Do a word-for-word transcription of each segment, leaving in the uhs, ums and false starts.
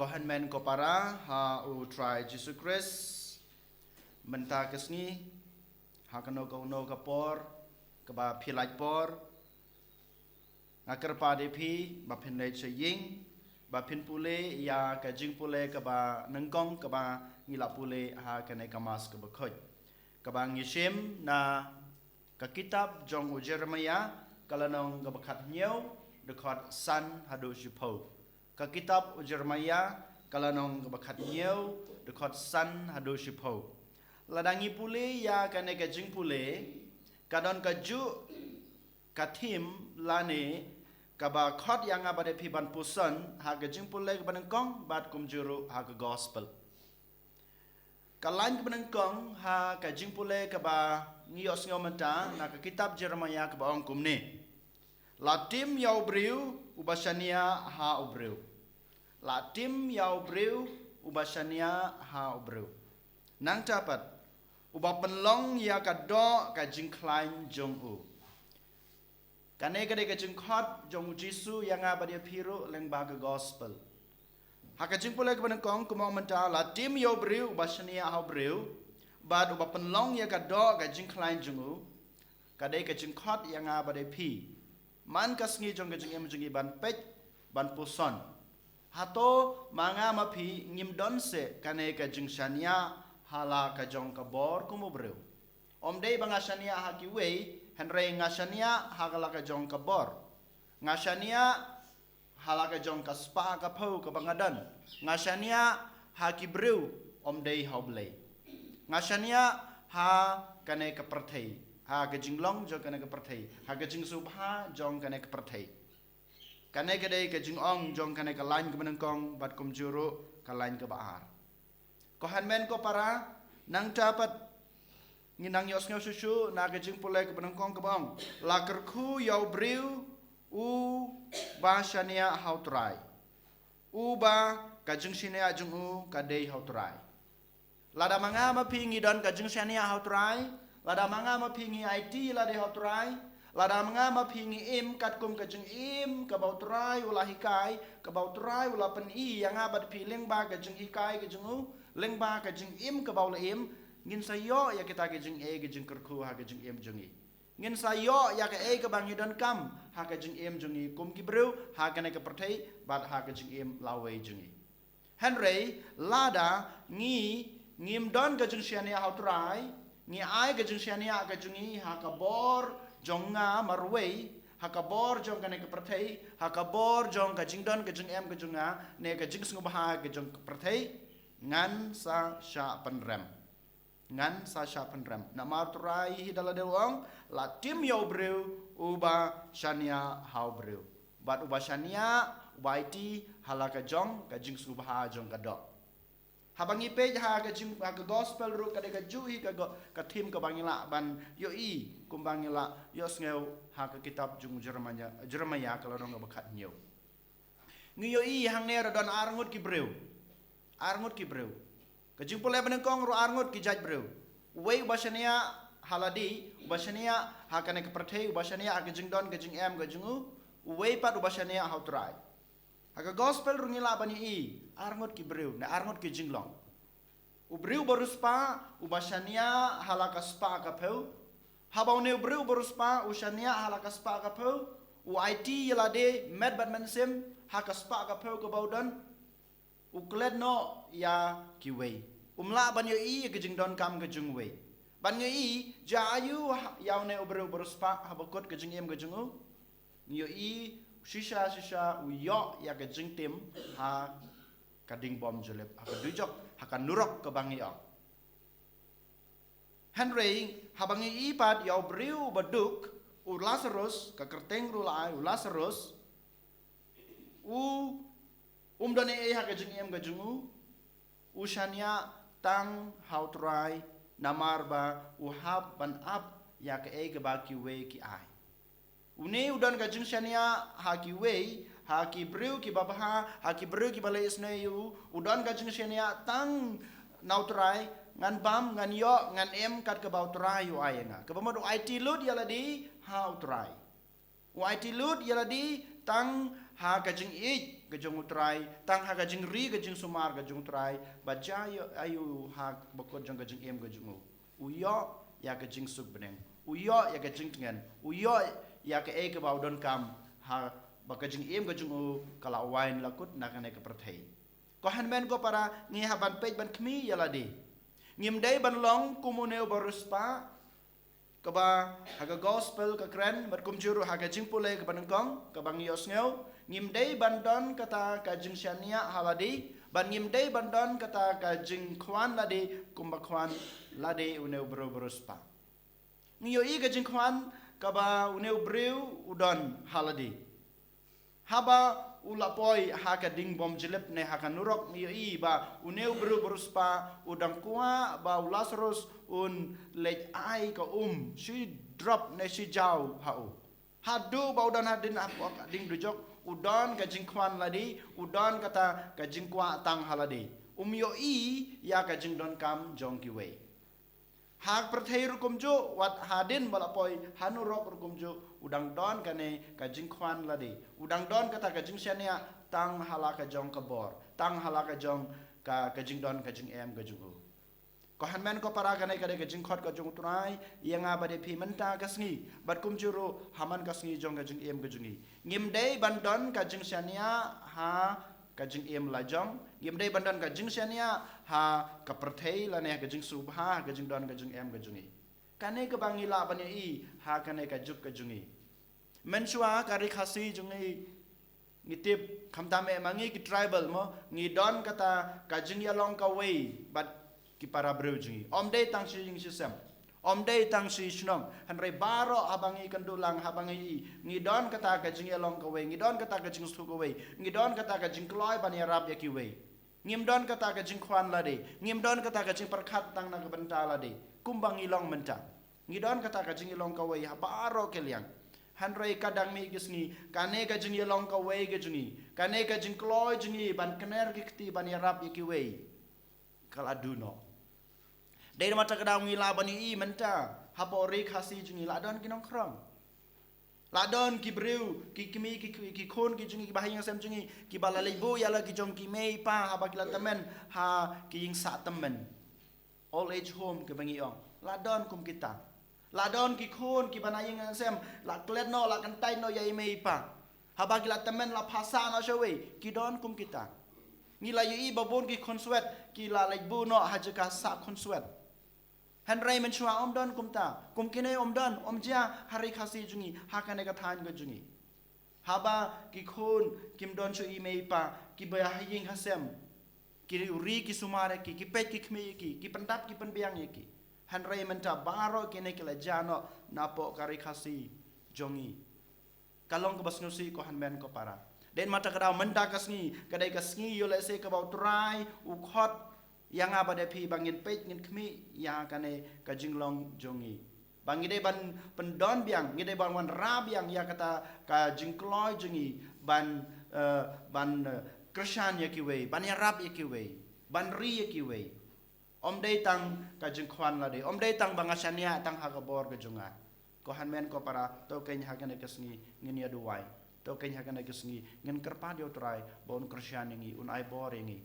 Ko hynmen ko para ha u Trai Jisu Khrist, mynta ka sngi, ha kano kano ka por kaba phi lait por, nga kyrpad ïa phi ba phin leit sha ïing, ba phin pule ïa ka jingpule kaba nyngkong kaba ngi la pule ha kane ka Mass kaba khuid, kaba ngi shim na ka kitab jong u Jeremiah, ka lynnong kaba khathynñiew, dkhot san haduh shiphew. Ka kitab u Jeremiah, ka lynnong kaba khathynñiew, dkhot san haduh shiphew. Lada ngi pule ïa kane ka jingpule, ka don kajuh ka theme lane kaba khot ïa nga bad ïa phi ban puson ha ka jingpule kaba nyngkong bad kumjuh ruh ha ka gospel. Ka lain kaba nyngkong ha ka jingpule kaba ngi ïohsngew mynta na ka kitab Jeremiah kaba ong kumne: La tim ïa u briew uba shaniah ha u briew. La tim ïa u briew uba shaniah ha u briew. Nangta pat, uba pynlong ïa ka doh ka jingkhlaiñ jong u. Kane ka dei ka jingkhot jong u Jisu ïa nga bad ïa phi ruh lyngba ka gospel. Ha ka jingpule kaba nyngkong kumba ong mynta, la tim ïa u briew uba shaniah ha u briew, bad uba pynlong ïa ka doh ka jingkhlaiñ jong u. Ka dei ka jingkhot ïa nga bad ïa phi man ka sngi jong ka jingim jong ngi ban peit, ban puson. Hato ma nga ma phi ngim don seh kane ka jingshaniah ha la ka jong ka bor kum u briew? Ym dei ba nga shaniah ha kiwei, hynrei nga shaniah ha la ka jong ka bor. Nga shaniah ha la ka jong ka spah ka phew kaba nga don. Nga shaniah ha ki briew, ym dei ha u Blei. Nga shaniah ha kane ka pyrthei, ha ka jinglong jong kane ka pyrthei, ha ka jingsngewbha jong kane ka pyrthei. Kane ka dei ka jingong jong kane ka lain kaba nyngkong bad kumjuh ruh ka lain kaba ar. Ko hynmen ko para, nangta pat ngi nang ïohsngew shuh shuh na ka jingpule kaba nyngkong kaba ong: La kyrkhu ïa u briew uba shaniah ha u Trai, uba ka jingshaniah jong u ka dei ha u Trai. Lada ma nga ma phi ngi don ka jingshaniah ha u Trai, lada ma nga ma phi ngi aiti lade ha u Trai, lada ma nga ma phi ngi im katkum ka jingim kaba u Trai u la hikai, kaba u Trai u la pyni ïa nga bad phi lyngba ka jinghikai ka jong u, lyngba ka jingim kaba u la im, ngin sa ïoh ïa kita ki jingeh ki jingkyrkhu ha ka jingim jong ngi. Ngin sa ïoh ïa kaei kaba ngi donkam ha ka jingim jong ngi kum ki briew ha kane ka pyrthei bad ha ka jingim lawei jong ngi. Hynrei lada ngi ngim don ka jingshaniah ha u Trai, ngi ai ka jingshaniah ka jong ngi ha ka bor jong nga marwei, ha ka bor jong kane ka pyrthei, ha ka bor jong ka jingdon ka jingem ka jong nga, ne ka jingsngewbha ka jong ka pyrthei, ngan sa shah pynrem. Ngan sa shah pynrem. Namar u Trai hi da lade u ong: La tim ïa u briew uba shaniah ha u briew, bad uba shaniah, uba aiti ha la ka jong ka jingsngewbha jong ka doh. Haba ngi peit ha ka jing, ha ka gospel ruh ka dei kajuh hi ka go, ka theme kaba ngi lah ban ïohi kumba ngi lah ïohsngew ha ka kitab jong Jeremiah, Jeremiah ka lynnong kaba khathynñiew. Ngi ïohi hangne ruh don arngut ki briew. Arngut ki briew. Ka jingpule ba nyngkong ruh arngut ki jait briew. Uwei uba shaniah ha lade, uba shaniah ha kane ka pyrthei, uba shaniah ha ka jingdon ka jingem ka jong u. Uwei pat uba shaniah ha u Trai. Ha ka gospel ruh ngi lah ban ïohi arngut ki briew ne arngut ki jinglong. U briew uba riewspah uba shaniah ha la ka spah ka phew. Haba une u briew uba riewspah u shaniah ha la ka spah ka phew, u aiti ïa lade met bad mynsiem ha ka spah ka phew kaba u don, u klet noh ïa kiwei. Um lah ban ïohi ïa ka jingdonkam ka jong uwei. Ban ïohi jia aïu ha, ïa une u briew uba riewspah haba kut ka jingim ka jong u. Ngi ïohi shisha shisha u ïoh ïa ka jingtim ha ka dingbym jylliew, ha ka dujok, ha ka nurok kaba ngi ong. Hynrei haba ngi ïohi pat ïa u briew uba duk, u Lasarus, ka kyrteng ruh la ai u Lasarus, u um don ei ei ha ka jingim ka jong u, u shaniah tang ha u Trai, namar ba u hap ban ap ïa kaei kaba kiwei ki ai. Une u don ka jingshaniah ha kiwei, ha ki briew kiba bha, ha ki briew kiba leh isynei ïa u, u don ka jingshaniah tang na u Trai, ngan bam, ngan ïoh, ngan im kat kaba u Trai u ai ïa nga. Kaba mut u aiti lut ïa lade ha u Trai. U aiti lut ïa lade tang ha ka jingïeit ka jong U Trai, tang ha ka jingri ka jingsumar ka jong U Trai, bad ja ïoh aïu ha bakut jong ka jingim ka jong u. U ïoh ïa ka jingsuk bneng, u ïoh ïa ka jingtngen, u ïoh ïa kaei kaba u donkam, ha ba ka jingim ka jong u ka la wai la kut na kane ka pyrthei. Ko hynmen ko para, ngi hap ban peit ban khmih ïa lade. Ngim dei ban long kum une u bariewspah, kaba ha ka gospel ka kren, bad kumjuh ruh ha ka jingpule kaba nyngkong kaba ngi ïohsngew. Ngim dei ban don kata ka jingshaniah ha lade, bad ngim dei ban don kata ka jingkhwan lade kumba khwan lade une u briew bariewspah. Ngi ïohi ka jingkhwan kaba une u briew u don ha lade. Haba u la poi ha ka ding bym jlip ne ha ka nurok, ngi ïohi ba une u briew bariewspah u dang kwah ba u Lasarus un leit ai ka um shi drop ne shi jaw ha u. Haduh ba u don hadien hapoh ka ding dujok, u don ka jingkhwan lade, u don kata ka jingkwah tang ha lade. Um ïohi ïa ka jingdonkam jong kiwei. Ha ka pyrthei ruh kumjuh, wat hadien ba la poi ha nurok ruh kumjuh, u dang don kane ka jingkhwan lade, u dang don kata ka jingshaniah tang ha la ka jong ka bor, tang ha la ka jong ka, ka jingdon ka jingem ka jong u. Ko hynmen ko para, kane ka dei ka jingkhot ka jong U Trai ïa nga bad ïa phi mynta ka sngi, bad kumjuh ruh ha man ka sngi jong ka jingim ka jong ngi. Ngim dei ban don ka jingshaniah ha ka jingim la jong, ngim dei ban don ka jingshaniah ha ka pyrthei lane ha ka jingsngewbha, ha ka jingdon ka jingem ka jong ngi. Kane kaba ngi lah ban ïohi ha kane ka juk ka jong ngi. Mynshuwa ka Ri Khasi jong ngi, ngi tip, khamtam eh ma ngi ki tribal mo, ngi don kata ka jingïalong kawei bad ki para briew jong ngi. Ym dei tang shi ïing shi sem, ym dei tang shi shnong, hynrei baroh haba ngi kynduh lang, haba ngi i, ngi don kata ka jingïalong kawei, ngi don kata ka jingsngewthuh kawei, ngi don kata ka jingkloi ban ïarap ïa kiwei. Ngim don kata ka jingkhwan lade, ngim don kata ka jingpyrkhat tang na ka bynta lade, kumba ngi long mynta. Ngi don kata ka jingïalong kawei ha baroh ki liang. Hynrei ka dang mih ki sngi, kane ka jingïalong kawei ka jong ngi, kane ka jingkloi jong ngi ban kner ki kti ban ïarap ïa kiwei, ka la duh noh. Dei namar kata ka daw ngi lah ban ïohi mynta hapoh Ri Khasi jong ngi la don ki nongkhrong, la don ki briew, ki kmie, ki, ki, ki khun ki jong ngi, ki bahaïing hasem jong ngi, kiba la leit buh ïa la ki jong ki mei pa haba ki la tymmen ha ki ïing sah tymmen, old age home kaba ngi ong. La don kum kita. La don ki khun kiba na ïing na sem, la klet noh, la kyntait noh ïa i mei i pa. Haba ki la tymmen, la phah sah noh shawei, ki don kum kita. Ngi la ïohi ba bun ki khunswet ki la leit buh noh ha jaka sah khunswet. Hynrei mynshuwa ym don kumta. Kum kine ym don, ym jia ha Ri Khasi jong ngi, ha kane ka thaiñ ka jong ngi. Haba ki khun kim don shuh i mei i pa, kiba ha ïing ha sem, ki ri ki sumar ïa ki, ki peit ki khmih ïa ki, ki pyndap ki pynbiang ïa ki. Hynrei mynta baroh kine ki la jia noh napoh ka Ri Khasi jong ngi. Ka long kaba sngewsih ko hynmen ko para. Dei namar kata ka daw mynta ka sngi ka dei ka sngi ïoh lehse kaba U Trai u khot ïa nga bad ïa phi ba ngin peit, ngin khmih ïa kane ka jinglong jong ngi. Ba ngi dei ban pyndon biang, ngi dei ban wanrah biang ïa kata ka jingkloi jong ngi ban, eh, ban, eh, kyrshan ïa kiwei, ban ïarap ïa kiwei, ban ri ïa kiwei. Ym dei tang ka jingkhwan lade, ym dei tang ba nga shaniah tang ha ka bor ka jong nga. Ko hynmen ko para, to keiñ ha kane ka sngi ngin ïa duwai. To keiñ ha kane ka sngi ngin kyrpad ïa U Trai ba un kyrshan ïa ngi, un ai bor ïa ngi.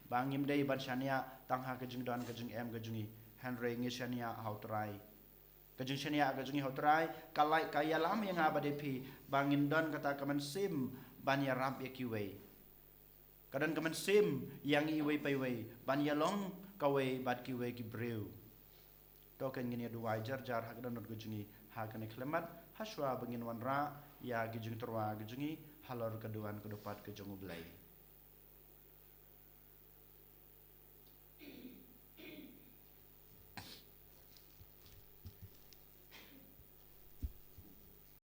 Ba ngim dei ban shaniah tang ha ka jingdon ka jingem ka jong ngi, hynrei ngi shaniah ha U Trai. Ka jingshaniah ka jong ngi ha U Trai ka la, ka ïalam ïa nga bad ïa phi ba ngin don kata ka mynsiem ban ïarap ïa kiwei. Ka don ka mynsiem ïa ngi iwei pa iwei ban ïalong kawei bad kiwei ki briew. To keiñ ngin ïa duwai jar jar ha ka dohnud ka jong ngi ha kane ka khyllipmat, ha shuwa ba ngin wanrah ïa ki jingtyrwa ki jong ngi halor ka duwan ka dupat ka jong U Blei.